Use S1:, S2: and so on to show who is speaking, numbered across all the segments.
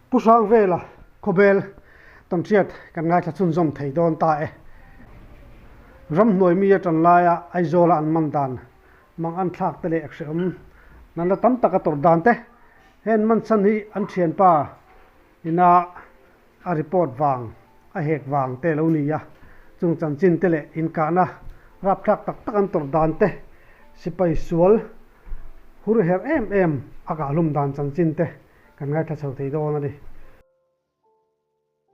S1: Pu Hrangvela khawbel tawnhriat kan ngaithla chhunzawm thei dawn ta e. Ramhnuai mi a tan laia Aizawla an man dan, mang an thlak te leh hrehawm natna tam tak a tawrh dan te hen man chhan hi an thianpa ina a report vang, a hek vang te lo ni a, chung chanchin te leh inkahna rapthlak tak tak an tawrh dan te, sipai sual hur herh em em a kahhlum dan chanchin te kan ngaithla chho thei dawn a ni.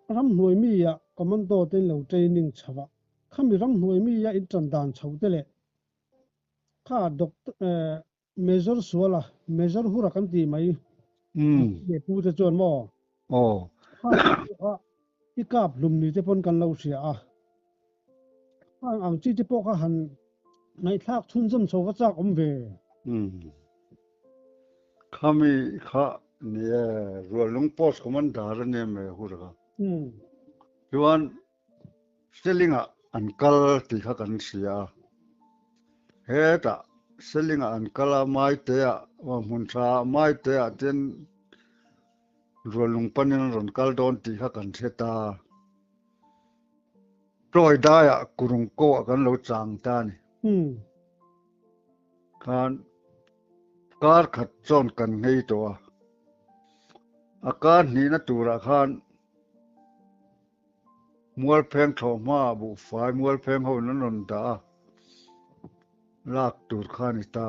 S1: Ramhnuai mi ah commando te in lo training chho a, khami ramhnuai mi a in tan dan chho te leh kha doctor Major suala, Major hura kan ti mai. Leh pu te chuan maw?
S2: Aw.
S1: Kha pawh kha i kap hlum ni te pawn kan lo hria a. Khang ang chi te pawh kha han ngaihthlak chhunzawm chho va chak awm ve.
S2: Khami kha ni e, Ruallung Post Commander a nia mai hura kha. Chuan Selingah an kal tih kha kan hria a, hetah Selingah an kal a, Maite-ah hmun tha ah Maite-ah ten Ruallung panin an rawn kal dawn tih kha kan hre ta. Tawi daiah Kurung ko-ah kan lo chang ta a ni. Khan kar khat chuan kan nghei tawh a, a kar hnihna turah khan Mualpheng thlawh hmaah buhfai mualpheng ho in an rawn dah a, lak tur kha a ni ta.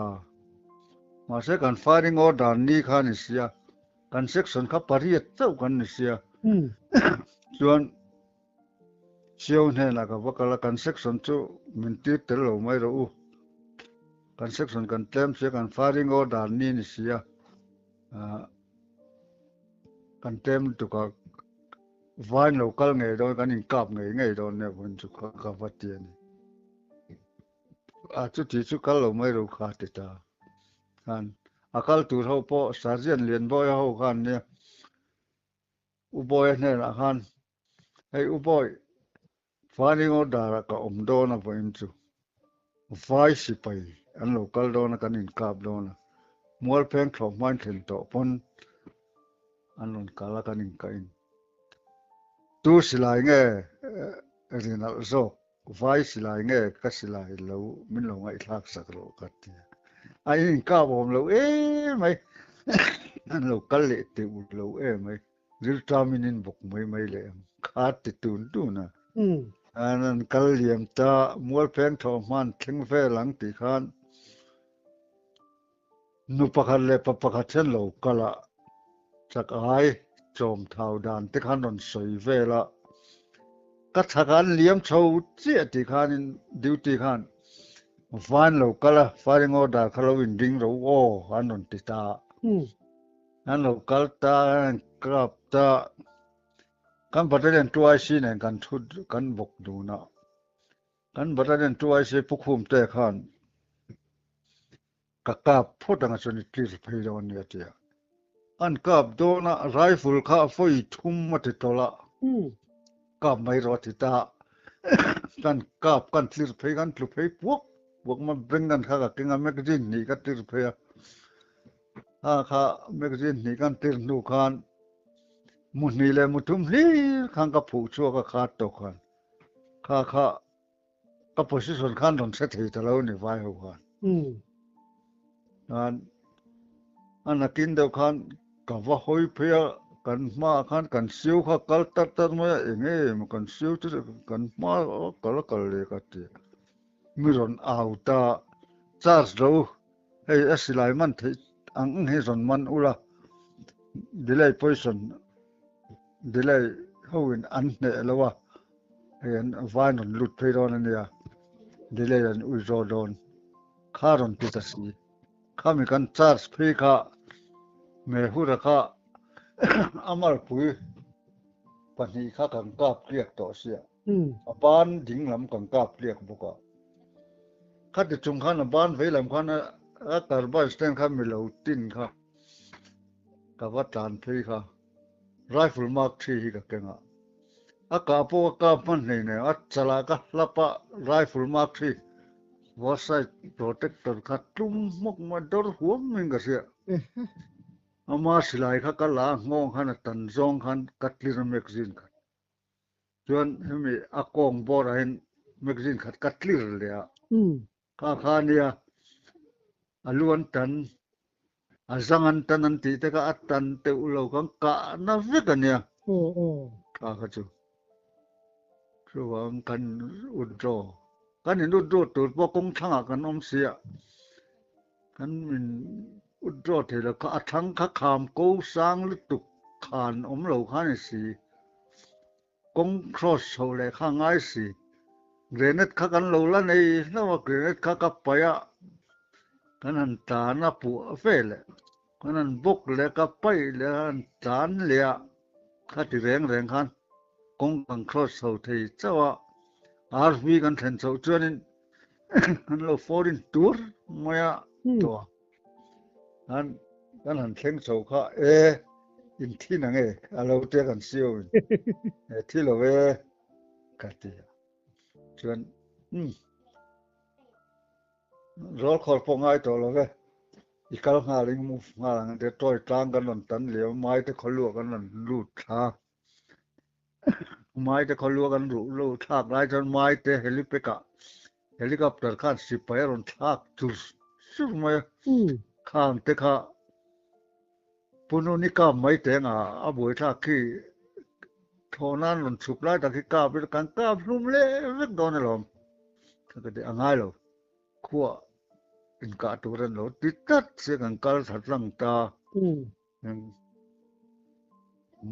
S2: Mahse kan firing order ni kha a ni sia, kan section kha pariat chauh kan ni sia. Chuan Sio hnenah ka va kal a, kan section chu min tir tel lo mai rawh u. Kan section kan tlem sia, kan firing order ni a ni sia. Kan tlem lutuk a. Vain lo kal ngei dawn kan inkap ngei ngei dawn nia vawiin chu ka ka va ti a ni. A chuti chu kal lo mai ro kha ti ta. Khan a kal tur ho pawh Sergeant Lianbawia ho khan nia U Bawia hnenah khan hei U Bawi Firing order ah ka awm dawn a vawiin chu Vai sipai an lo kal dawn a kan inkap dawn a Mualpheng thlawh hmain thlen tawh pawn an rawn kal a kan inkahin tu silai nge rinalh zawk vai silai nge ka silai lo min lo ngaihthlak sak rawh ka ti a a inkap awm lo emai an lo kal leh teuh lo emai rilṭamin in bawk mai mai leh ang kha ti tun tun a an kal liam ta mualpheng thawh hman thleng vel ang tih khan Nu pakhat leh pa pakhat hian lo kal a, chak ai chawm thau dan te khan rawn sawi vel a, ka chak an liam chho chiah tih khanin duty khan van lo kal a, firing order kha lo inring ro aw an rawn ti ta a, an lo kal ta a, an kap ta a, kan battalion 2IC nen kan thu kan bawk dun a, kan battalion 2IC Pu Khumte khan Ka kap phawt anga chuan i tlir phei lo a nia tia. An kap dawn a, rifle kha a vawi thum a ti tawlh a, kap mai rawh a ti ta a. Kan kap kan tlir phei kan tlu phei puak puak mai, Bengan kha ka keng a, magazine hnih ka tlir phei a. Kha kha magazine hnih kan tlir hnu khan mu hnih leh mu thum hlir khan ka phuh chhuak a khat tawh khan. Kha kha Ka position khan rawn hre thei ta lo ni vai ho khan. Khan a nakin deuh khan ka va hawi phei a, kan hmaah khan kan siu kha kal tar tar mai a, eng em kan siu chu kan hma a kal a kal leh ka ti. Mi rawn au ta, charge lo hei a silai man theih ang ang hi rawn man ula, delay poison delay ho in an hneh lo a. Hei an vain rawn lut phei dawn a nia, delay an ui zaw dawn kha rawn ti ta si. Khami kan charge phei kha Mehura kha a malpui pahnih kha kan kap tliak tawh sia, a ban ding lam kan kap tliak bawk a. Khati chung khan a ban vei lam khan a carbine stand kha mi lo tin kha ka va tlan phei kha. Rifle Mark Three hi ka keng a, a kah pawh ka kap hman hlei nen a chalah ka hlap a, Rifle Mark Three Warside Protector kha tlum hmawk mai dawr huam in ka hria. Ama silai kha ka la a nghawng khan a tan zawng khan ka tlir a magazine khat. Chuan hemi a kawng bawr ah hian magazine khat ka tlir leh a. Kha kha nia a lu an tan, a zang an tan an tih te kha a tan teuh lo khan kah na vek a nia. Kha kha chu. Chuvang kan withdraw. Kan in withdraw tur pawh kawng thlangah kan awm si a. Kan in withdraw thei lo kha a thlang kha kham ko sang lutuk khan awm lo kha a ni si. Kawng cross chhoh leh kha a ngai si. Grenade kha kan lo la nei hlauh a, grenade kha ka paih a, kan han tlan a puah ve leh, kan han bawk leh ka paih leh a han tlan leh a, kha ti reng reng khan kawng kan cross chho thei chauh a, RV kan thlen chhoh chuanin an lo foreign tur mai a tawh an kan han thleng chho kha e in thi na nge a lo te kan siu in e thi lo e ka ti a chuan um rawl khawl pawh ngai tawh lo ve i kal nghal in move nghal ang te toy tlang kan rawn tan liam mai te khawlua kan rawn lut thla Maite khawlua kan ruh lo thlak lai chuan Maite helipad ah helicopter khan sipai a rawn thlak chur chur mai a, khang te kha Pununi kap mai teng a a buai thlak khi thlawh nan rawn chhuk lai tak hi kap ila kan kap hlum leh vek dawn alawm ka ti a ngai lo khua inkah tur an lo ti tlat sia kan kal tha tlang ta.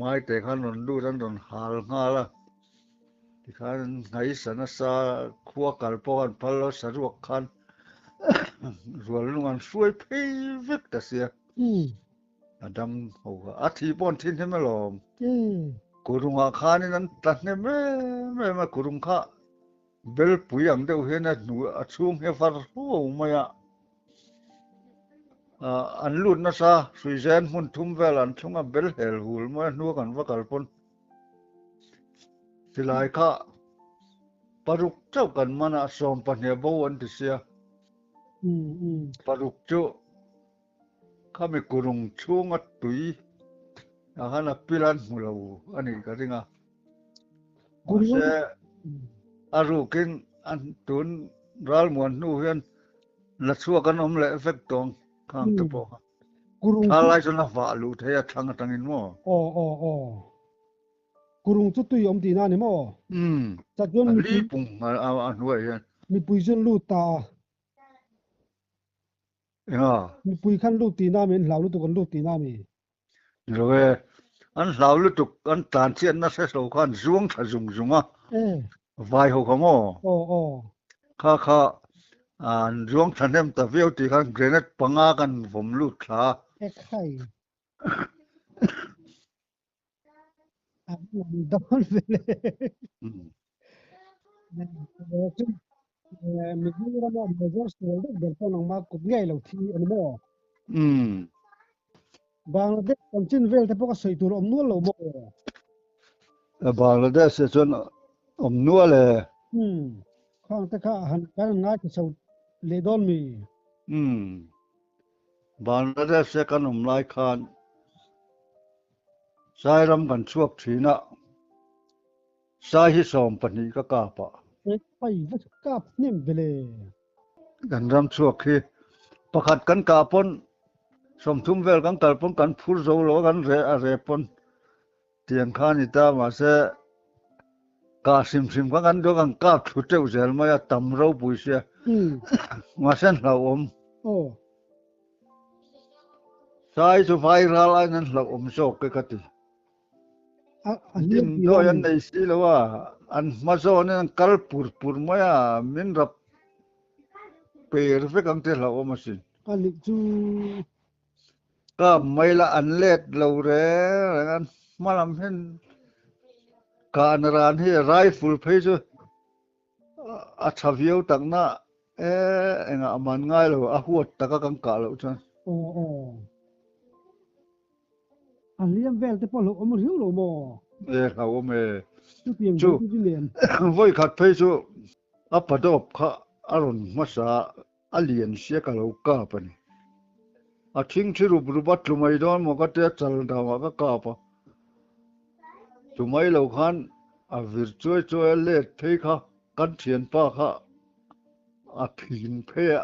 S2: Maite khan rawn lut an rawn hal nghal a, tikhan an nghaisa nasa khua kal pawh an phal lo saruak khan rual lung an hruai phei vek ta sia. A dam ho kha a thi pawh an thi hnem alawm. Kurungah khanin an tla hnem em em a, kurung kha Belpui ang deuh hian a hnu a chhung hi a far huau mai a, an lut nasa Hruizen hmun thum vel an thlung a bel hel hul mai a hnua kan va kal pawn silai kha paruk chauh kan man a 12 bo an ti sia paruk chu Khami kurung chhunga tui ah khan a pil an hmu lo a nih ka ring a. Mahse a rukin an tun ralmuan hnu hian la chhuak an awm leh vek tawng khang te pawh kha. Thla lai chuan a vah luh thei a thlang atangin maw?
S1: Aw aw aw. Kurung chu tui awm tihna a ni maw?
S2: Umm. A li pung a hnuaiah hian.
S1: Mipui chu an lut ta a.
S2: Enga?
S1: Mipui khan lut tihna ami, an hlau lutuk an lut tihna ami?
S2: Ni lo e, an hlau lutuk, an tlan chiat nasa hlo kha an zuang tha zung zung a, vai ho kha maw?
S1: Aw aw.
S2: Kha kha an zuang tha hnem ta viau tih khan grenade panga kan vawm lut thla a.
S1: Ekhai. An dawn vele. Mizorama major sual deuh ber pawh nangmah kut ngei lo thi a ni maw? Bangladesh chanchin vel te pawh ka sawi tur a awm nual lo maw?
S2: Bangladesh ah chuan awm nual e.
S1: Khang te kha han kan ngai thla chho leh dawn mi?
S2: Bangladesh a kan awm lai khan Sairam kan chhuak thin a, Sai hi 12 ka kap a.
S1: Pai va kap hnem ve le.
S2: Kan ram chhuak hi pakhat kan kah pawn 30 vel kan kal pawn kan phur zo lo a, kan reh a reh pawn tiang kha a ni ta mahse kah hrim hrim kha kan duh a kan kap thlu teuh zel mai a tam ropui sia mahse an hlauhawm. Sai chu vai ral aiin an hlauhawm zawk e ka ti. Dimdawi an nei si lo a, an hma zawnin an kal pur pur mai a, min rap per vek ang te hlauhawm asin. Kap mai la an let lo reng reng an hma lam hian kahna ran hi rifle phei chu a tha viau takna e engah a man ngai lo a huat taka kan kah loh chuan.
S1: Aw aw. A hliam vel te pawh hlauhawm riau lo maw?
S2: E hlauhawm e.
S1: Chutiang
S2: Chu vawi khat phei chu a padawp kha a rawn hmasa a lian sia ka lo kap a ni. A thing thi rup rup a, tlu mai dawn maw ka tia chal dangah ka kap a. Tlu mai lo khan a vir chuai chuai a let phei kha kan thianpa kha a phin phei a.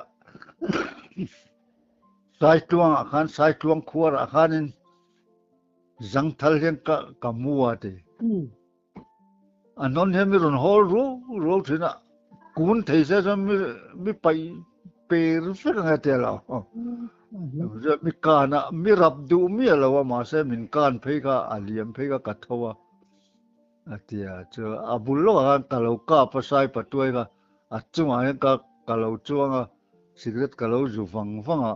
S2: Saitluangah khan Saitluang khuarah khanin zangthal hian ka ka mu a ti. A nawn hian mi rawn hawl ruau ruau thin a, kun thei se chuan mi mi paih per vek ang e tia lo. Mi kan a, mi rap duh miah lo a mahse min kan phei kha a liam phei kha ka tho a a ti a, chu a bul lawkah khan ka lo kap a sai patuai kha a chungah hian ka ka lo chuang a, cigarette ka lo zu vang vang a,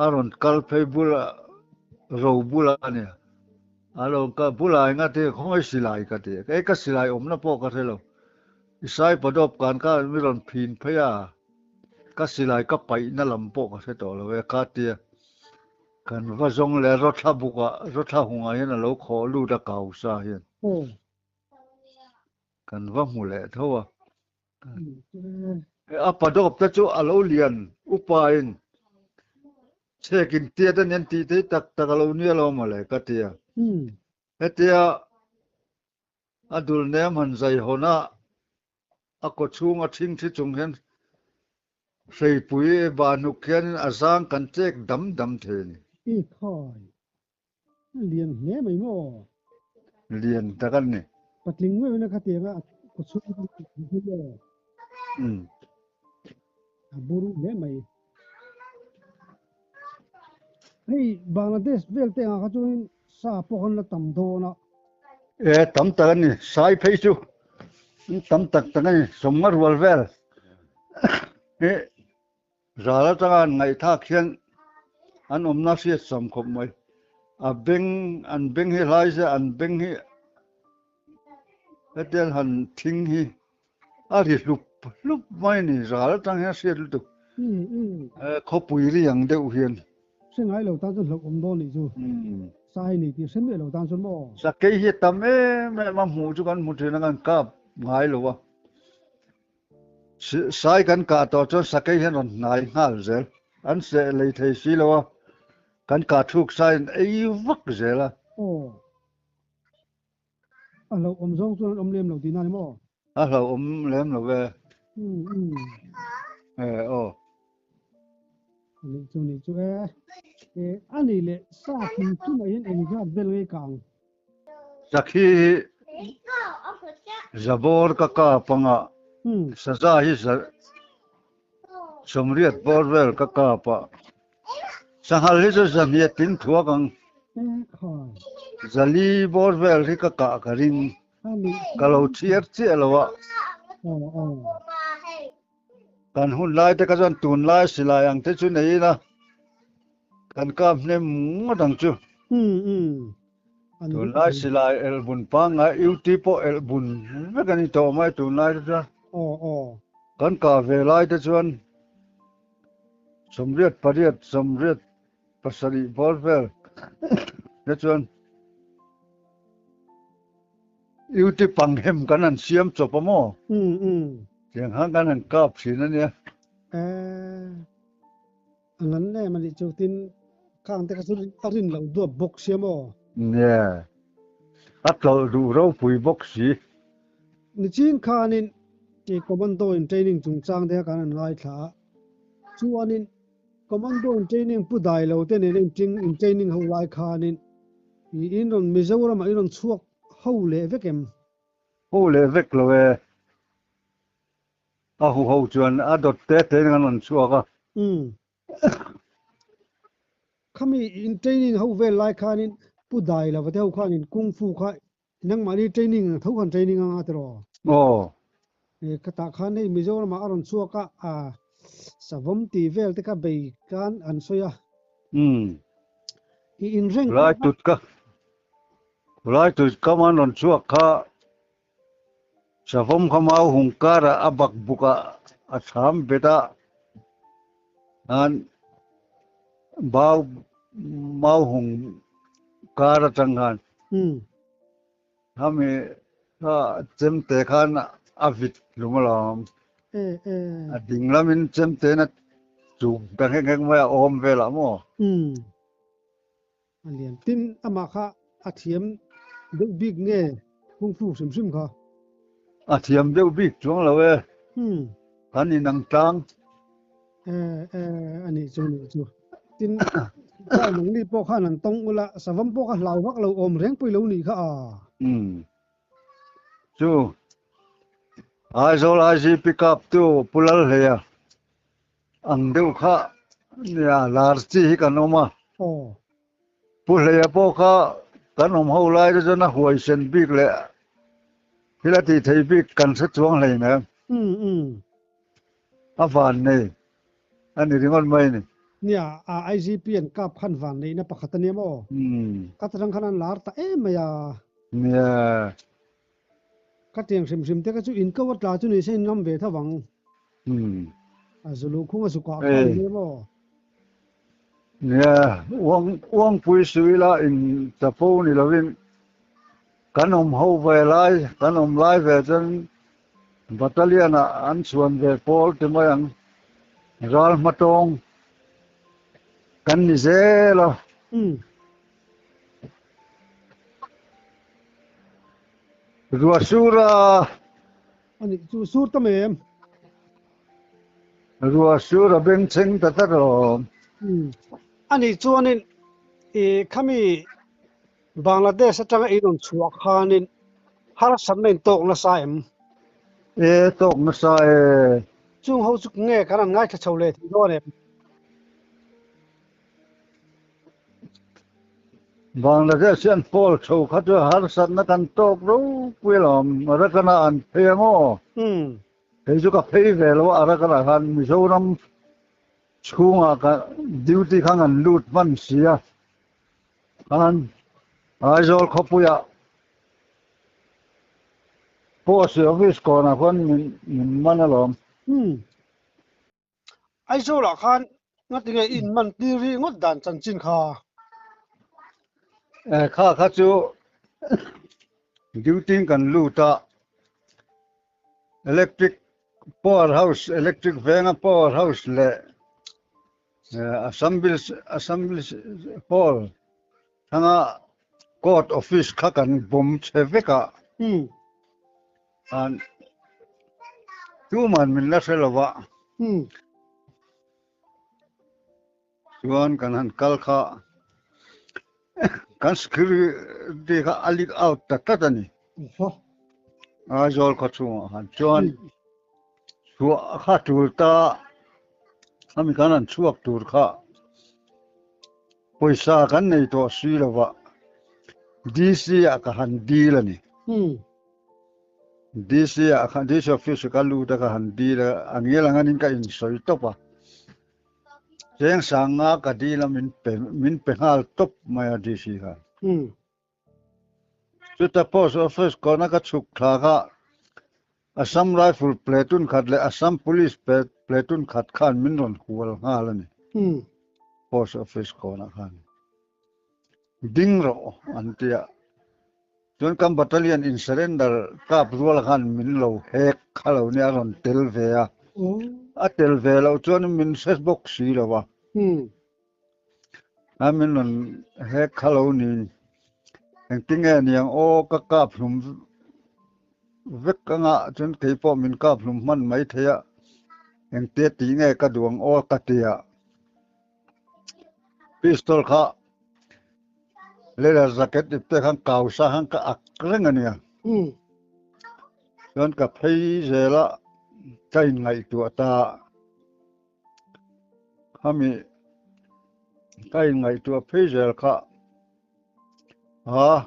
S2: a rawn kal phei bulah ro bulah a nia. A lo ka bulah enga ti khawngaih silai ka ti. Kei ka silai awmna pawh ka hre lo. I sai padawp kan kha mi rawn phin phei a, ka silai ka paihna lam pawh ka hre tawh lo e kha tia. Kan va zawng leh rawthla bukah, rawthla hungah hian a lo khawh lut a kausa hian. Kan va hmu leh tho a. A padawp te chu a lo lian upa in chhek in tiat a nian tih thei tak tak a lo nia lo mawle ka ti a. Hetia a dul nem han zai hawn a, a kaw chhung a thing thi chung hian hreipui bahnuk hianin a zang kan chek dam dam thei a ni.
S1: I khai. A lian hle mai maw?
S2: Lian tak a ni.
S1: Patling meuhin a khatiang a kaw chhung a ni hi maw?
S2: Umm.
S1: A buru hle mai. Hei Bangladesh vel te angah kha chuanin sa pawh an la tam dawn a.
S2: E tam tak a ni. Sai phei chu an tam tak tak a ni. Sawmnga rual vel hi Zal atanga an ngaihthlak hian an awmna hriat sam khawp mai. A beng, an beng hi hlai se an beng hi hetiang han thing hi a ri hlup hlup mai a ni. Zal atang hian hriat lutuk. Khawpui ri ang deuh hian.
S1: Hre ngai lo tan chuan hlauh awm dawn nih chu. Sai ni tih hre miah lo tan chuan maw?
S2: Sakei hi a tam em em a, hmuh chu kan hmu thin a, kan kap ngai lo a. Sai kan kah tawh chuan sakei hian rawn hnai nghal zel. An seh lei thei si lo a, kan kah thluk saiin ei vak zel a.
S1: Aw. A hlauhawm zawng chuan an awm lem lo tihna ni maw?
S2: A hlauhawm lem lo ve.
S1: Umm umm.
S2: E aw.
S1: Anih chu nih chu e. E anih leh sa hrim hrimah hian engzat vel ngei kang?
S2: Sakhi hi zabawr ka kap anga saza hi sawmriat bawr vel ka kap a, sanghal hi chu zahniat tin thuak ang, zali bawr vel hi ka kah ka ring, ka lo chhiar chiah lo a. Kan hun lai te kha chuan tunlai silai ang te chu nei ila kan kap hnem ngawt ang chu. Tunlai silai elhbun pangngai UT pawh elhbun vek a ni tawh mai tunlai te chuan. Kan kah ve lai te chuan 88, 87 bawr vel te chuan UT panghem kan han siam chawp a maw? Tiang khan kan han kap thin a nia.
S1: Eh, a ngan em a nih chu tin khang te kha chu a rin loh duap bawk sia maw?
S2: Nia, a tlawlh duh ropui bawk si.
S1: Nichin khanin i commando in training chungchang te kha kan han ngaithla a, chuanin commando in training pu dai lo te nena in training ho lai khanin I in rawn Mizoram ah i rawn chhuak ho leh vek em?
S2: Ho leh vek lo e. A hu ho chuan a dawt te te in an rawn chhuak a.
S1: Umm. Khami in training ho vel lai khanin Pu Dailova te ho khanin Kung Fu kha nangmahni training ang tho khan training anga tiraw?
S2: Aw.
S1: E ka tah khan hei Mizoram ah a rawn chhuak a, a savawm tih vel te kha bei khan an sawi a.
S2: Umm.
S1: I inreng
S2: Lai tut ka Lai tut kam an rawn chhuak kha savawm kha mau hung karah a bak bukah a chham bet a, an bau mau hung kar atang khan.
S1: Umm.
S2: Khami kha chemte khan a vit hlum alawm.
S1: E e.
S2: A ding lamin chemte na. chum ta nghek nghek mai a awm velah maw?
S1: Umm. A lian. Tin, amah kha a thiam deuh bik nge kung fu hrim hrim kha?
S2: A thiam deuh bik chuang lo e.
S1: Umm.
S2: Kan inang tlang.
S1: E, e, a nih chu, a nih chu. Tin, kha nangni pawh khan an tawng ula, savam pawh kha hlau vak lo awm reng pawh i lo nih kha a.
S2: Umm. Chu Aizawl IGP kap tu Pu Lalhleia ang deuh kha nia lar chi hi kan awm a. Pu Hleia pawh kha kan awm ho lai te chuan a huaisen bik leh thil a tih thei bik kan hre chuang hleinem. A van nei a ni ringawt mai a ni.
S1: Nia, IGP an kap khan van neihna pakhat a nia maw? Ka tarang khan an lar ta em mai a.
S2: Nia.
S1: Ka tiang hrim hrim te kha chu in ko a tla chu ni se in ngam ve tho vang. A zulu khung a zu kah kha a ni maw?
S2: Nia, uang uangpui suila in chapo ni lovin Kan awm ho ve lai, kan awm lai ve chuan Battalion ah an chhuan ve pawl ti mai ang. Ral hmatawng kan ni zel a. Ruah sur a.
S1: A nih chu sur ta mai em?
S2: Ruah sur a bengchheng ta tlat alawm.
S1: A nih chuanin i khami Bangladesh atanga in rawn chhuah khanin harsatna in tawk nasa em?
S2: E, tawk nasa e.
S1: Chung ho chu nge kan han ngaithla chho leh thei dawn em?
S2: Bangladesh hian pawl chho kha chu harsatna kan tawk ropui alawm, Arakan-ah an phei ang aw. Kei chu ka phei ve lo a, Arakan-ah khan Mizoram chhungah ka duty kha an lut hman si a. Khan Aizawl khawpuiah Post Office kawnah khawn min man alawm.
S1: Umm. Aizawlah khan ngatinge i inman tir rih ngawt dan chanchin kha?
S2: Eh, kha kha chu duty in kan lut a, electric power house, electric venga power house leh Assembly Assembly Hall thanga Court Office kha kan bawm chhe vek a. An tuman min la hre lo va. Chuan kan han kal kha kan security kha a leak out ta tlat a ni. Aizawl khawchhungah khan chuan Chhuah kha tul ta khami khan an chhuak tur kha pawisa kan nei tawh si lo va DC ah ka han dil a ni. DC ah khan DC office ka lut a ka han dil a a ngel ang anin ka insawi tawp a cheng sanga ka dil a min pe min pe nghal tawp mai a DC khan. Chuta post office kawna ka chhuk thla kha Assam Rifle platoon khat leh Assam Police platoon khat khan min rawn hual nghal a ni. Post office kawnah khan ding rawh an ti a. Chuan kan battalion in surrender kap rual khan min lo hek kha lo nia a rawn tel ve a. A tel ve loh chuan min hre bawk si lo a. A min rawn hek kha lo ni. Engtinge niang aw ka kap hlum vek anga chuan kei pawh min kap hlum hman mai thei a. Engtia tih nge ka duh ang aw ka ti a. Pistol kha leather jacket ip te khan kau sa khan ka ak reng a nia. Chuan ka phei zel a ka inngaihtuah ta. Khami ka inngaihtuah phei zel kha a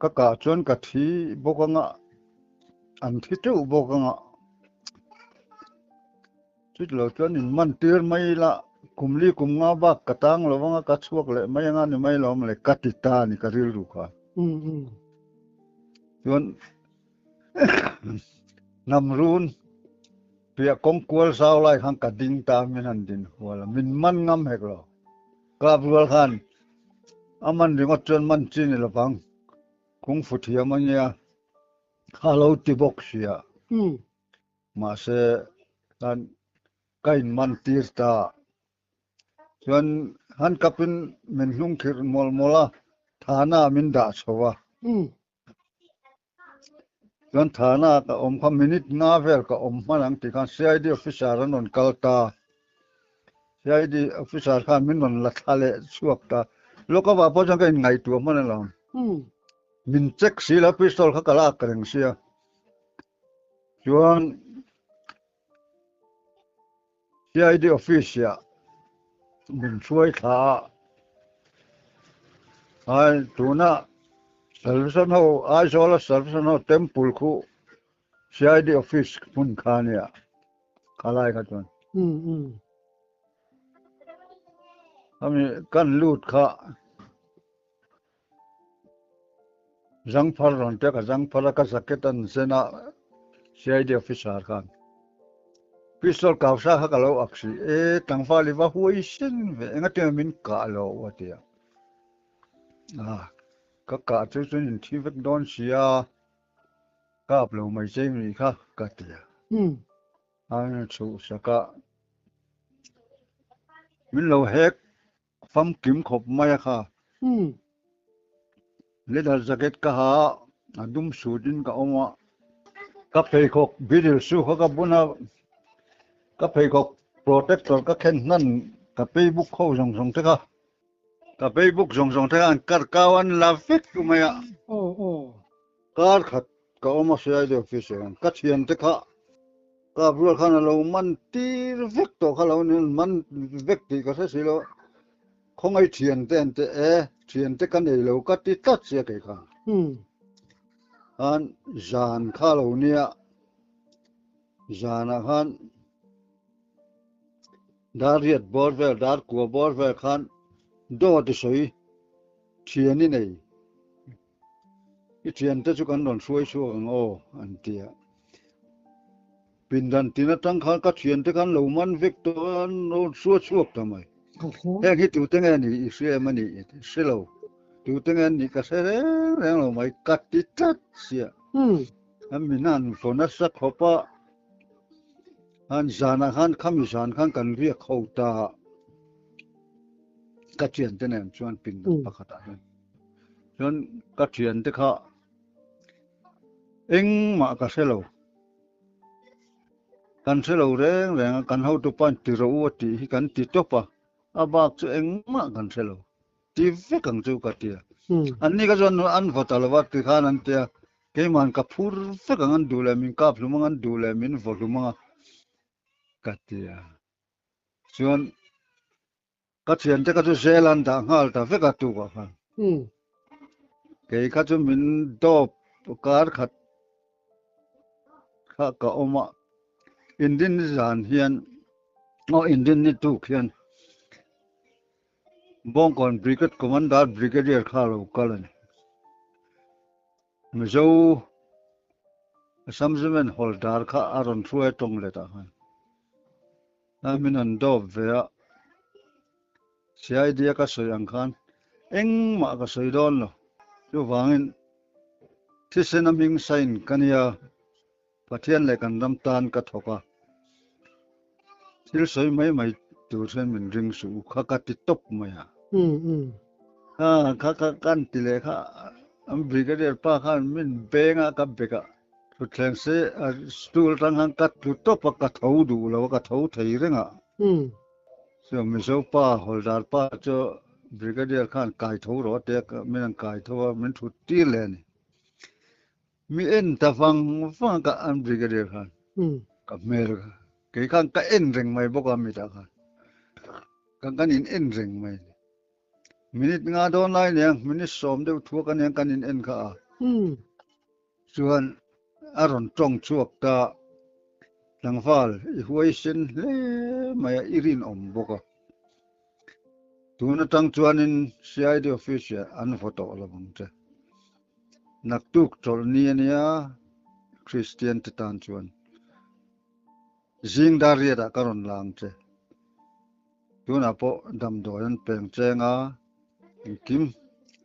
S2: ka kah chuan ka thi bawk anga an thi teuh bawk anga chutilo chuan in man tir mai ila kum li kum nga bak ka tang lo anga ka chhuak leh mai anga ni mai lo awm le ka ti ta a ni ka rilru kha chuan Hnam run piah kawng kual zau lai khan ka ding ta min han din hual a, min man ngam hek lo. Kap rual khan a man ringawt chuan man chi ni lovang, kung fu thiam a nia, kha lo ti bawk si a. Mahse. Khan ka in man tir ta. Chuan handcuff in min hnung khirh mawlh mawlh a, thana ah min dah chho a. Chuan thana ah ka awm kha minute nga vel ka awm hman ang tih khan CID officer an rawn kal ta. CID officer khan min rawn la thla leh chhuak ta. Lawk avah pawh chuan ka inngaihtuah hman alawm. Min check si lo pistol kha ka lak reng sia. Chuan CID office ah min hruai thla a, ai tuna Salvation ho Aizawl a Salvation ho temple khu CID office hmun kha ania khalai kha chuan. Ami kan lut kha Zangphar rawn tek a, Zangphar a ka jacket an zen a, CID officer khan pistol kau sa kha ka lo ak si, e tlangval i va huai sen ve, enga tinge min kah lo a ti a, ah ka kah chu chuan in thi vek dawn sia, kap lo mai che mi kha ka ti a, a chhuh sak a, min lo hek Famkim khawp mai a kha. Leather jacket ka ha a, a dum suit in ka awm a. Ka pheikhawk bidil su kha ka bun a, ka pheikhawk protector ka khen hnan ka paybook ho zawng zawng te kha. Ka paybook zawng zawng te kha an kar kau an la vek mai a. Kar khat ka awm a CID office ah hian ka thiante kha Kap rual khan a lo man tir vek tawh kha lo ni man vek tih ka hre si lo khawngaih thiante an ti e thiante ka nei lo ka ti tlat sia kei kha khan zan kha lo nia zanah khan dar riat bawr vel dar kua bawr vel khan dawt i sawi thian i nei. I thiante chu kan rawn hruai chhuak ang aw, an ti a. Pindan tin atang khan ka thiante khan lo man vek tawh a, an rawn hruai chhuak ta mai. Heng hi tute nge ni i hria em a nih? Hre lo. Tute nge an nih ka hre reng reng lo mai, ka ti tlat sia. An min han vaw nasa khawp a, han zanah khan khami zan khan kan riak ho ta a, ka thiante nen chuan pindan pakhatah hian. Chuan ka thiante kha engmah ka hre lo. Kan hre lo reng reng a, kan hotupa in ti rawh u a tih hi kan ti tawp a, a bak chu engmah kan hre lo. Ti vek ang chu ka ti a. Anni kha chuan an vaw ta lo va tikhan an ti a, keima'n ka phur vek ang an duh leh min kap hlum ang, an duh leh min vaw hlum ang a ka ti a. Chuan Ka thiante kha chu zel an dah nghal ta vek a tukah khan. Kei kha chu min dawp kar khat kha ka awm a, Indin zan hian aw Indin ni tuk hian Bawngkawn Brigade Commander Brigadier kha a lo kal a ni. Mizo Assemblyman Hawldar kha a rawn hruai tawng let ah khan. A min an dawp ve a, CID a ka sawi ang khan engmah ka sawi dawn lo. Chuvangin thisen a hming sign ka nia, Pathian leh kan ram tan ka thawk a, thil sawi mai mai tur hian min ring suh u kha ka ti tawp mai a. Kha kha kha kan ti leh kha an brigadier pa khan min beng a ka bek a. Thutthleng se stool atang khan ka tlu tawp a, ka tho duh lo a, ka tho thei reng a. Chu Mizo pa, Hawldar pa chu Brigadier khan kai tho rawh a ti a, min an kai tho a, min thut tir leh a ni. Mi en ta vang vang a ka an Brigadier khan ka hmel kha, kei khan ka en reng mai bawk a mitah khan, kan in en reng mai a ni. Minute nga dawn lai aniang, minute sawm deuh thuak aniang kan in en kha a. Chuan a rawn tawng chhuak ta, Tlangval, i huaisen hle mai a, i rinawm bawk a. Tun atang chuanin CID office-ah an vaw tawh lo ang che. Naktuk chawlh ni a nia, Kristian te tan chuan. Zing dar riatah ka rawn la ang che. Tunah pawh damdawi an peng cheng a, engkim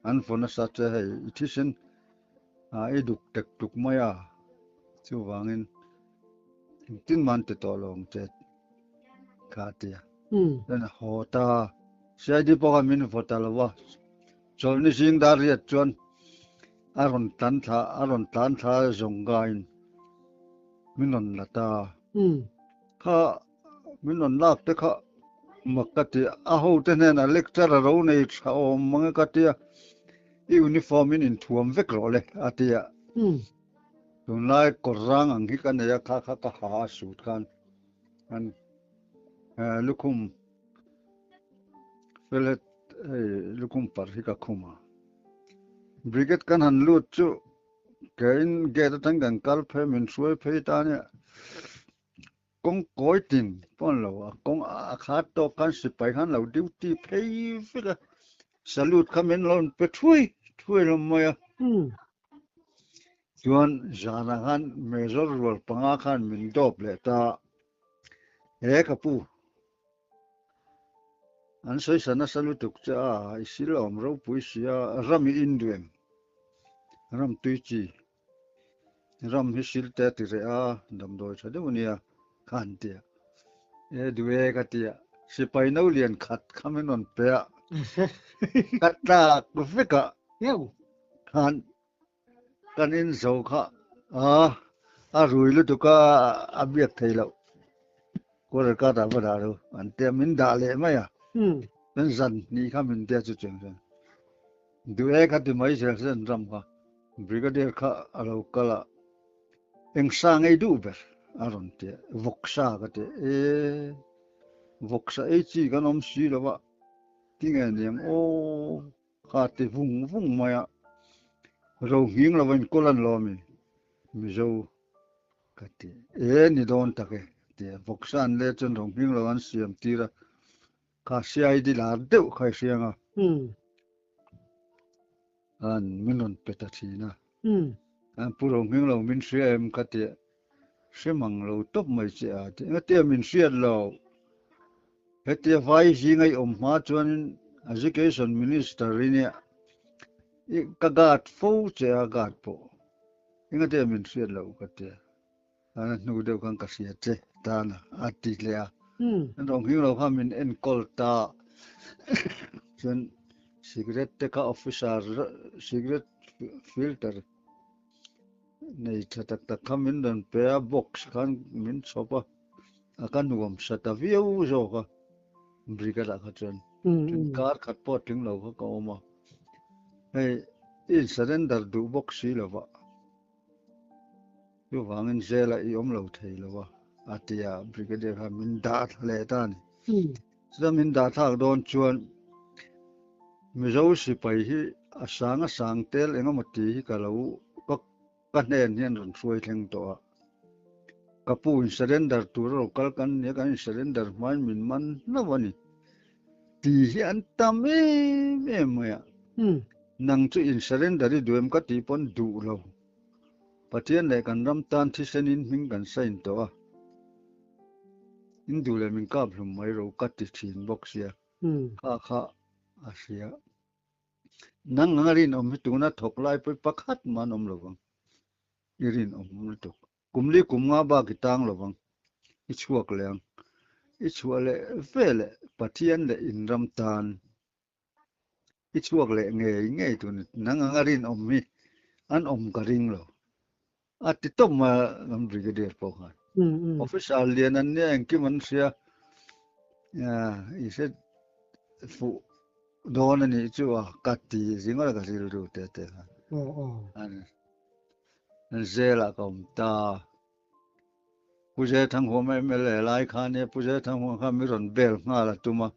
S2: an vaw nasa che hei i thisen i duk tek tuk mai a, chuvangin. Engtin mah an ti tawh lo ang che kha a ti a. Chuan a haw ta a, CID pawh khan min vaw ta lo a, chawlhni zing dar riat chuan a rawn tlan thla a rawn tlan thla zawng gain min rawn la ta a. Kha min rawn lak te kha mak ka ti a, a hote hnenah lecture a ro nei tha awm mang e ka ti a, i uniform in inthuam vek rawh le a ti a. Tunlai kawr rang ang hi ka nei a, kha kha ka ha a suit khan an lukhum felhet hei lukhum parh hi ka khum a. Brigade kan han lut chu keiin gate atang kan kal phei min hruai phei ta nia. Kawng kawi tin pawh an lo a, kawng a khat tawk khan sipai khan lo duty phei vek a, salute kha min lo pe thuai thuai hlawm mai a. Chuan zanah khan Major rual panga khan min dawp leh ta a, He ka pu, an sawi sa nasa lutuk che a, i sil a awm ropui si a, ram i induem, ram tui chi. Ram hi silte a ti reh a, damdawi tha deuh a nia kha an ti a. E duh e ka ti a, sipai no lian khat kha min rawn pe a, ka tlak vek a khan kan in zo kha a, a rui lutuk a, a biak thei loh. Quarter card ah va dah lo an ti a, min dah leh mai a, kan zan hnih kha min tia chu chiang chuan. Duh e ka ti mai zel zel ram kha. Brigadier kha a lo kal a, eng sa ngei duh ber a rawn ti a, vawksa ka ti a, e vawksa ei chi kan awm si lo va, tinge niang aw kha ti vung vung mai a, ro nghing lo va inkawl an lo ami Mizo ka ti, e ni dawn tak e ti a, vawksa an let chuan ro nghing lo an siam tir a, Kha CID lar deuh kha i hriang a. An min rawn pe ta thin a. An pu ro hming lo min hria em ka ti a. Hre mang lo tawp mai che a ti. Engatia min hriat lo. Hetia vai zinga i awm hma chuanin Education Minister i nia. Ka guard fo che a guard pawh. Engatia min hriat lo ka ti a. A hnu deuh khan ka hria che tan a ti leh a. An rawn nghing lo khan min enkawl ta. Chuan cigarette te kha officer cigarette filter nei tha tak tak kha min rawn pe a, box khan min chhawp a, a ka nuam sa ta viau zawk a brigade ah kha chuan. Chuan kar khat pawh a tling lo kha ka awm a. Hei i in surrender duh bawk si lo va. Chuvangin zela i awm lo thei lo a, a ti a, Brigadier khan min dah thla leh ta a ni. Chuta min dah thlak dawn chuan Mizo sipai hi a sang a sang tel eng emaw ti hi ka lo ka ka hnen hian rawn hruai thleng tawh a. Ka pu in surrender tur a lo kal kan nia, kan in surrender hmain min man hlauh a ni. Ti hi an tam em em mai a. Nang chu in surrender i duh em ka tih pawn duh lo. Pathian leh kan ram tan thisenin hming kan sign tawh a, in duh leh min kap hlum mai ro ka ti thin bawk sia, kha kha a hria. Nang anga rinawm hi tuna thawk lai pawi pakhat mah an awm lo vang, i rinawm lutuk. Kum li kum nga bak i tang lo vang, i chhuak leh ang, i chhuah leh ve leh Pathian leh in ram tan I chhuak leh ngei ngei tun nang anga rinawm hi an awm ka ring lo. A ti tawp mai a kan brigadier pawh khan. Officer lian an nia engkim an hria. I hre fuh dawn a nih chu a ka ti ringawt a ka rilru te te khan. An zelah ka awm ta. Pu Zethanghuama mla lai khan e Pu Zethanghuama khan mi rawn bel nghal a tum a,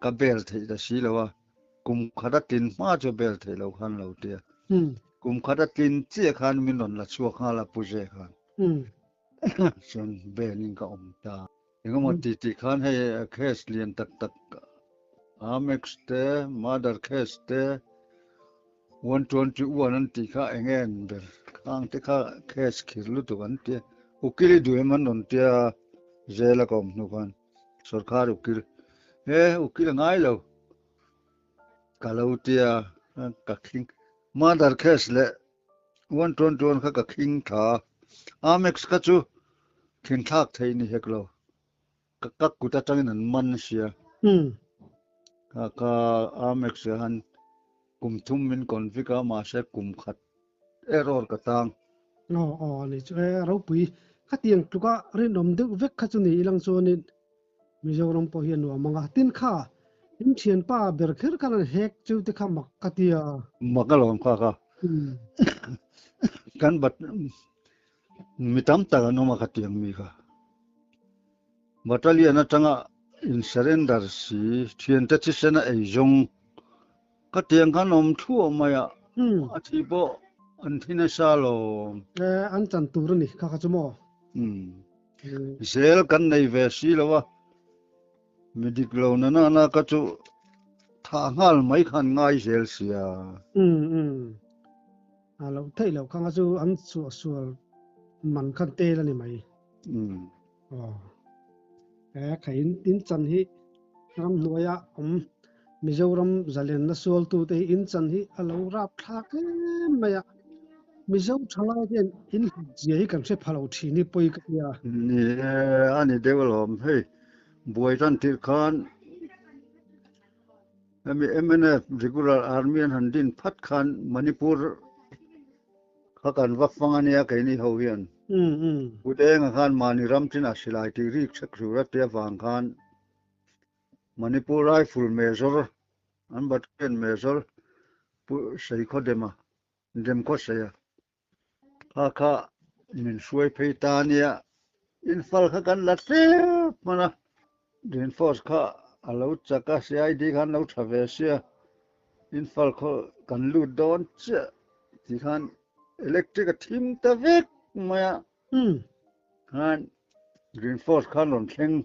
S2: ka bel theih ta si lo a, kum khat a tlin hma chu bel theih lo khan lo ti a, kum khat a tlin chiah khan min rawn la chhuak nghal a Pu Ze khan, chuan bel in ka awm ta. Engemaw ti tih khan hei case lian tak tak Amex te, murder case te, 121 an tih kha eng nge an ber khang te kha case khir lutuk an tia ukil i duh em an rawn tia zel a ka awm hnu khan sorkar ukil he ukil a ngai lo ka lo tia ka khing murder case leh 121 kha ka khing tha. Amex kha chu thinthlak thei ni hek lo. Ka ka kut atangin an man sia. Ka ka Amex ah han kum thum min convict a mahse kum khat error ka tang.
S1: Aw aw ani chu e ropui khatiang tluka rinawm deuh vek kha chu ni ilang chuanin Mizoram pawh hi a nuam ang a, tin kha in thianpa ber kher khan an hek cheu te kha mak ka ti a.
S2: Mak alawm kha kha. Kan bat mi tam tak an awm a khatiang mi kha. Battalion atanga in surrender si thiante thisen a ei zawng khatiang khan awm thuah mai a, a thi pawh an thi nasa alawm.
S1: An chan tur a ni kha kha chu maw?
S2: Zel kan nei ve si lo a, mi dik lo na na na ka chu thah nghal mai khan ngai zel sia.
S1: Umm umm. A lo theih loh khang a chu an suah sual man khan tel a ni mai.
S2: Umm.
S1: Aw. He kha in in chan hi ramhnuaia awm Mizoram zalenna sualtute hi in chan hi a lo rap thlak em mai a. Mizo thalai hian in hlut zia hi kan hre pha lo thin hi pawi ka tia.
S2: Ni e, a ni deuh alawm. Hei, buai tan tirh khan hemi mnf regular army an han din phat khan Manipur kha kan va fang a nia keini ho hian. Kut enga khan mahni ram chinah silai tih rik chhek tur a tia vang khan Manipur Rifle Major an Battalion Major Pu Seikhaw Dema, Demkhaw Seia, kha kha min hruai phei ta a nia. Infal kha kan la tlep hman a, Reinforce kha a lo chak a, CID kha an lo tha ve sia, Infal khaw kan lut dawn chiah tih khan electric a thim ta vek mai a, khan Reinforce khan rawn thleng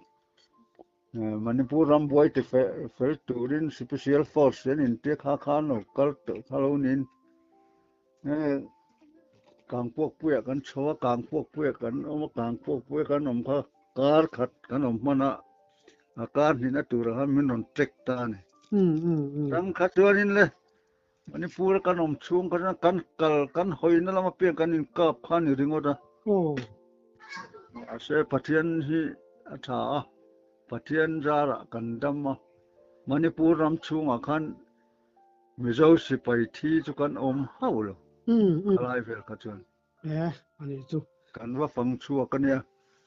S2: Manipur ram buai ti fel turin Special Force an intia kha khan lo kal tawh kha lo niin Kangpuakpuiah kan chho a, Kangpuakpuiah kan awm a, Kangpuakpuiah kan awm kha kar khat kan awm hman a, a kar hnihna turah khan min rawn check ta a ni. Ram kha chuanin le Manipur a kan awm chhung kha chuan kan kal kan hawina lam apiang kan inkap kha a ni ringawt a. Mahse Pathian hi a tha a, Pathian zarah kan dam a, Manipur ram chhungah khan Mizo sipai thi chu kan awm hauh lo khalai vel kha chuan.
S1: E, a nih chu.
S2: Kan va fang chhuak a nia.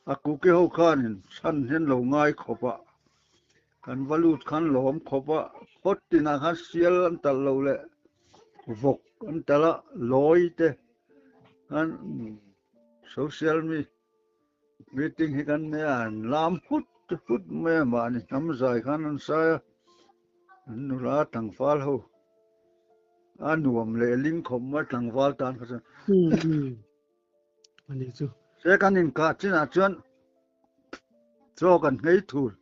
S2: A kuki ho khanin chhan hian lo ngai khawp a, kan va lut khan lawm khawp a, khawt tinah khan sial an talh lo leh vawk an talh a, lawi te khan social mi meeting hi kan nei a, an lam hut hut mai a, mahni hnam zai khan an sai a, an nula tlangval ho a nuam leh ling khawp mai tlangval tan kha chuan.
S1: A nih chu.
S2: Se kan inkah chinah chuan chaw kan nghei thul.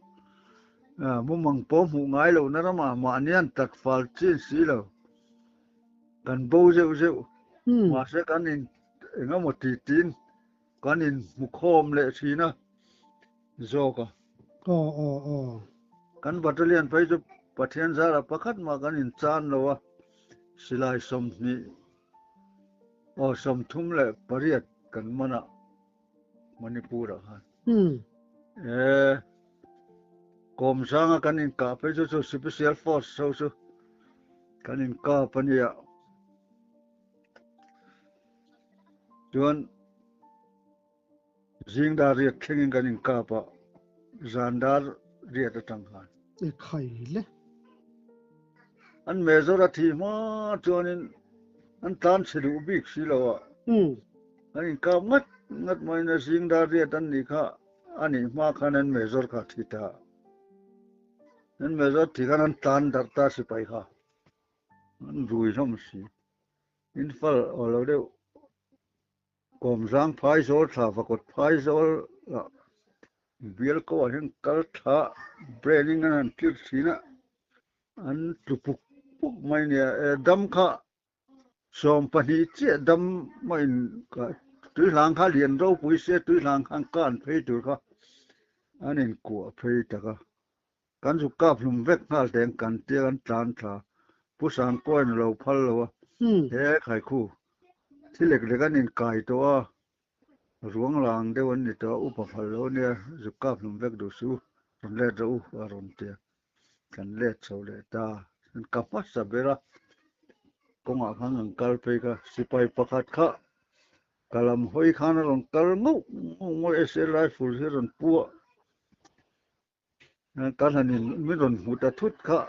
S2: Mumang pawh hmuh ngai lohna ramah mahni an tat fal chin si lo. Kan bo zeuh zeuh. Mahse kan in engemaw ti tiin kan inhmu khawm leh thin a zawk a.
S1: Aw aw aw.
S2: Kan battalion phei chu Pathian zarah pakhat mah kan inchan lo a, silai 20 aw 38 kan man a Manipur ah khan. E Kawmsanga kan inkah phei chu chu Special Force ho chu kan inkap a nia. Chuan zing dar riat thlengin kan inkap a, zan dar riat atang khan.
S1: E khai le.
S2: An major a thih hma chuanin an tlan chhe duh bik si lo a. An inkap ngat ngat maiin a zing dar riat an nih kha a nih hma khan an major kha a thi ta. An major thi khan an tlan darh ta sipai kha. An rui hlawm si. Infal aw lo deuh. Kawmzang phaizawl thla vakawt phaizawl ah bial ko ah hian kal thla braining an han tlir thin a, an tlu puk puk mai nia. E dam kha 12 chiah dam a in tui hlang kha lian ropui sia tui hlang khan kan phei tur kha an inkuah phei tak a. Kan zuk kap hlum vek nghal teng kan tia kan tlan thla. Pu Sangkawiin a lo phal lo a, he khaikhu thi lek lek an inkai tawh a. Ruang lang deuh an ni tawh a, upa phal lo ania, zuk kap hlum vek duh su, rawn let rawh u a rawn ti a, kan let chho leh ta. Ka hmasa ber a, kawngah khan kan kal phei kha, sipai pakhat kha ka lam hawi khan a rawn kal ngauh ngauh ngawih a, SL rifle hi a rawn pu a. Kan han in min rawn hmu ta thut kha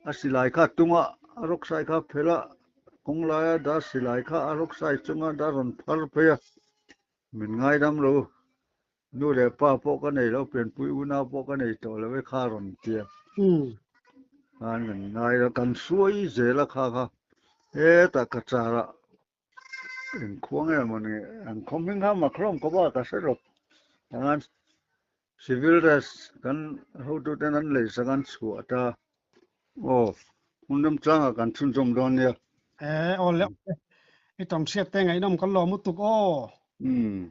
S2: a silai kha a tung a, a rawk sai kha a phelh a, kawng laia dar silai kha a rawk sai chunga dar rawn phar phei a, min ngaidam lo, nu leh pa pawh ka nei lo, pianpui unau pawh ka nei tawh lo e kha a rawn ti a, khan kan ngai a, kan suai zel a kha kha hetah ka char ah Engkhuang nge maw ni an khaw hming kha mak hlawm khawp a ka hre rawp. Chuan civil dress kan hotuten an lei sak an chhuah ta. Aw hmun remchangah kan chhunzawm dawn nia.
S1: E aw le i tam hriat te ngaihnawm kan lawm lutuk aw.
S2: Umm.